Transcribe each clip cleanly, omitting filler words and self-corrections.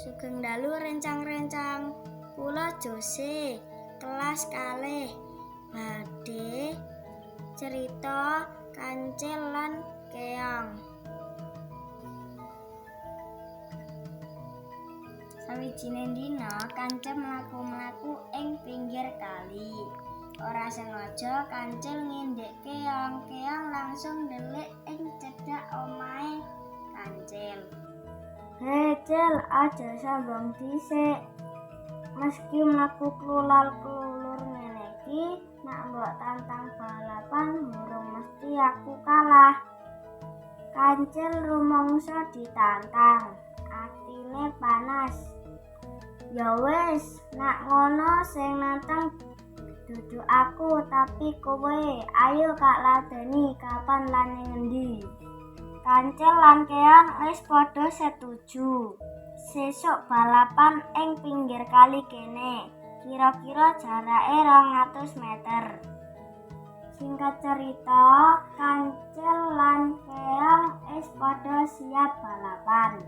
Sugeng dalu rencang-rencang. Kula Jose, kelas kalih. Badhe cerita Kancil lan Keong. Sawijine dina Kancil mlaku-mlaku ing pinggir kali. Ora sengaja Kancil ngindik Keong. Keong langsung ndelik ing cedhak omahe Kancil. "He Cil, aja sombong dhisik. Meski mlaku klulal-klulur ngene iki, nak mbok tantang balapan durung mesti aku kalah." Kancil rumangsa ditantang, atine panas. "Ya wis, nak ngono sing nantang dudu aku tapi kowe. Ayo kak ladeni kapan lan ning ngendi?" Kancil lan Keong wis padha setuju. Sesuk balapan ing pinggir kali kene, kira-kira jarake 200 meter. Singkat cerita, Kancil lan Keong wis padha siap balapan.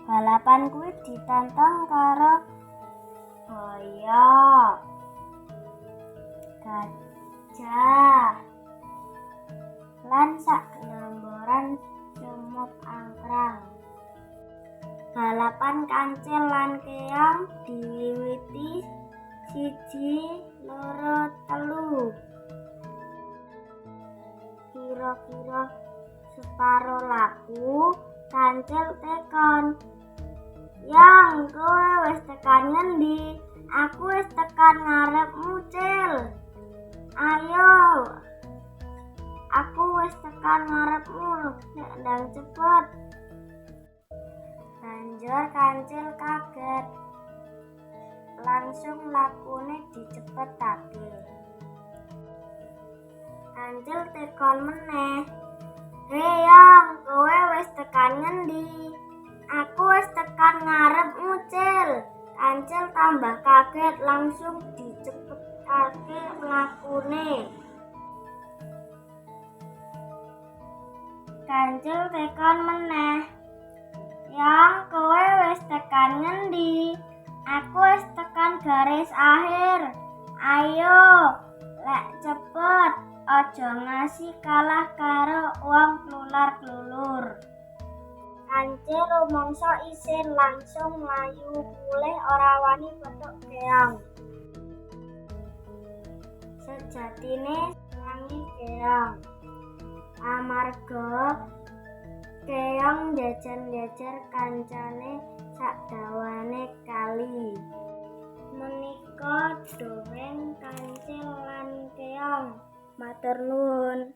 Balapan kuwi ditantang karo boyo, gajah, lan saglomboran semut angkrang. Balapan Kancil lan Keong diwiwiti 1, 2, 3. Kira-kira separo laku, Kancil tekon, "Yang, kowe wis tekan ngendi?" "Aku wis tekan ngarepmu, Cil." "Ayo, aku wis tekan ngarepmu, nek ndang cepet." Banjur Kancil kaget, langsung lakune dicepetake. Kancil tekon meneh, "He Yang, kowe wis tekan ngendi?" "Aku wis tekan ngarepmu, Cil." Kancil tambah kaget, langsung dicepetake mlakune. Kancil tekon meneh, "Yang, kowe wis tekan ngendi?" "Aku wis tekan garis akhir. Ayo, lek cepet, aja ngasi kalah karo wong klular-klulur." Kancil rumangsa isin, langsung mlayu mulih ora wani petuk Keong. Sejatine senenge Keong, amarga Keong njejer-njejer kancane sakdawane kali. Menika dongeng Kancil lan Keong. Matur nuwun.